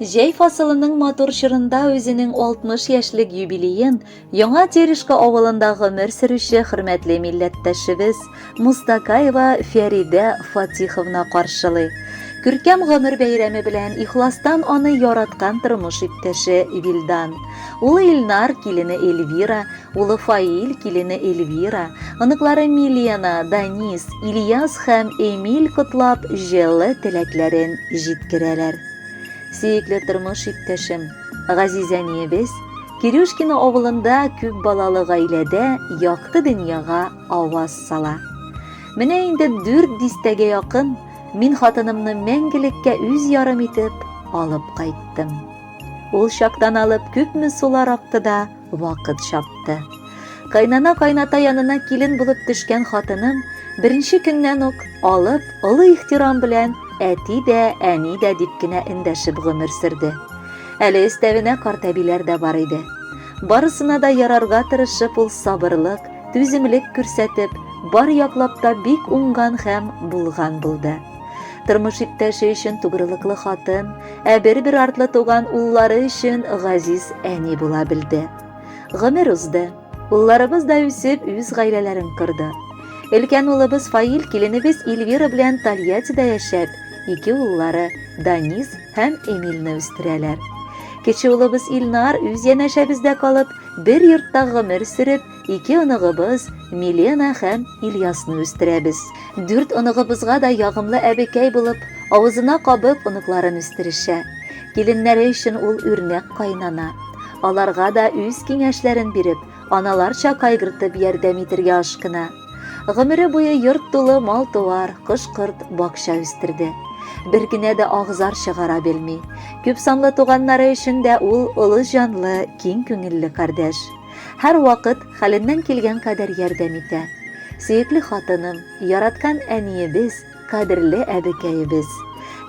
Җәй фасылының матур чорында үзенең 60 яшьлек юбилеен Яңа Терешка авылында гомер сөрүче хөрмәтле милләттәшебез Мустакаева Фәридә Фатиховна каршылый. Күркәм гомер бәйрәме белән ихластан аны яраткан тормыш иптәше Вилдан, улы Илнар, килене Эльвира, улы Фаил, килене Эльвира, оныклары Милена, Данис, Ильяс һәм Эмиль котлап җылы теләкләрен җиткерәләр. Сөекле тормыш иптәшем, газиз әниебез, Кирюшкино авылында күп балалы гаиләдә якты дөньяга аваз сала. Менә инде дүрт дистәгә якын мин хатынымны мәңгелеккә үз ярым итеп алып кайттым. Ул чактан алып күпме сулар акты да, Вакыт чапты. Кайнана-кайната янына килен булып төшкән хатыным беренче көннән үк алып, олы ихтирам белән әти дә, әни дә дип кенә эндәшеп гомер сөрде. Әле өстәвенә карт әбиләр дә бар иде. Барысына да ярарга тырышып ул сабырлык, түземлек күрсәтеп, бар яклап та бик уңган һәм булган булды. Тормыш иптәше өчен тугрылыклы хатын, ә бер-бер артлы туган уллары өчен газиз әни була белде. Гомер узды. Улларыбыз да үсеп, үз гаиләләрен корды. Өлкән улыбыз Фаил киленебез Эльвира белән Тольяттида яшәп, ике уллары Данис һәм Эмильне үстерәләр. Кече улыбыз Илнар үз янәшәбездә калып, бер йортта гомер сөреп, Ике оныгыбыз Милена һәм Ильясны үстерәбез. Дүрт оныгыбызга да ягымлы әбекәй булып, авызына кабып оныкларын үстерешә. Киленнәре өчен ул үрнәк каенана. Аларга да үз киңәшләрен биреп, аналарча кайгыртып ярдәм итергә ашкына. Гомере буе йорт тулы мал-туар, кош-корт, бакча үстерде. Бер генә дә агзар чыгара белми. Күп санлы туганнары өчен дә ул олы җанлы, киң күңелле кардәш. Һәрвакыт хәленнән килгән кадәр ярдәм итә. Сөекле хатыным, яраткан әниебез, кадерле әбекәебез.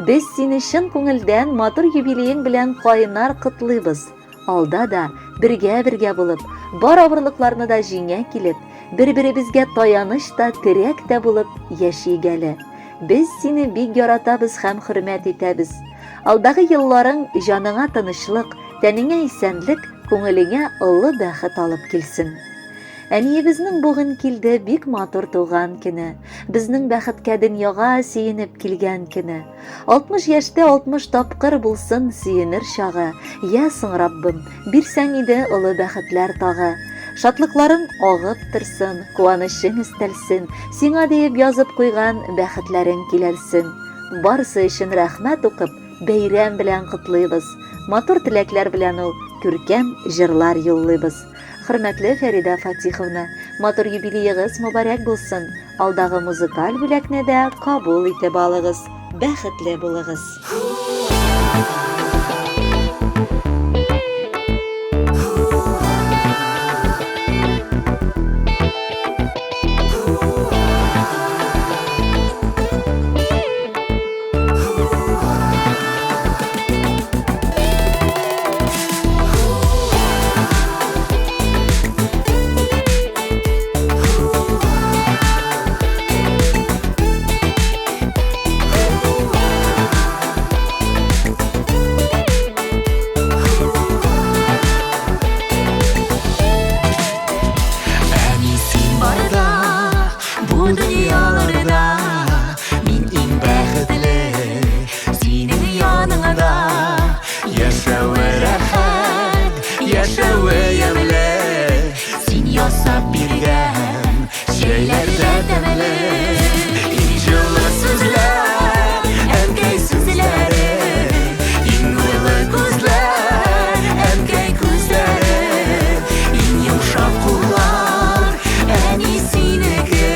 Без сине чын күңелдән матур юбилеең белән кайнар котлыйбыз. Алда да бергә-бергә булып, бар авырлыкларны да җиңә килеп, бер-беребезгә таяныч та, терәк тә булып яшик әле. Без сине бик яратабыз һәм хөрмәт итәбез. Алдагы елларың җаныңа тынычлык, тәнеңә исәнлек, Күңелеңә олы бәхет алып килсен. Әниебезнең бүген килде бик матур туган көне. Безнең бәхеткә дөньяга сөенеп килгән көне. 60 яшьтә 60 тапкыр булсын сөенер чагы. Я соң, Раббым, бирсәң иде олы бәхетләр тагы. Шатлыкларың агып торсын, куанычың өстәлсен, сиңа диеп язып куйган бәхетләрең киләлсен. Барысы өчен рәхмәт укып, Бәйрәм белән котлыйбыз! Матур теләкләр белән ул күркәм җырлар юллыйбыз. Хөрмәтле Фәридә Фатиховна, матур юбилеегыз мөбарәк булсын! Алдагы музыкаль бүләкне дә кабул итеп алыгыз. Бәхетле булыгыз! Әни син барда, бу дөньяларда Мин иң бәхетле синең яныңда. Яшәве рәхәт, яшәве ямьле, Син ясап биргән чәйләр дә тәмле. Иң җылы сүзләр, әнкәй сүзләре, Иң нурлы күзләр, әнкәй күзләре, Иң йомшак куллар, әни синеке,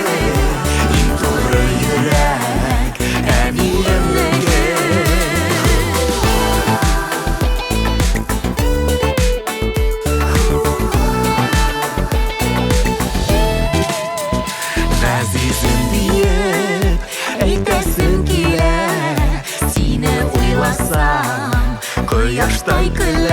Иң туры йөрәк, әниемнеке. Газизем диеп әйтәсем килә, Сине уйласам, кояштай көлә.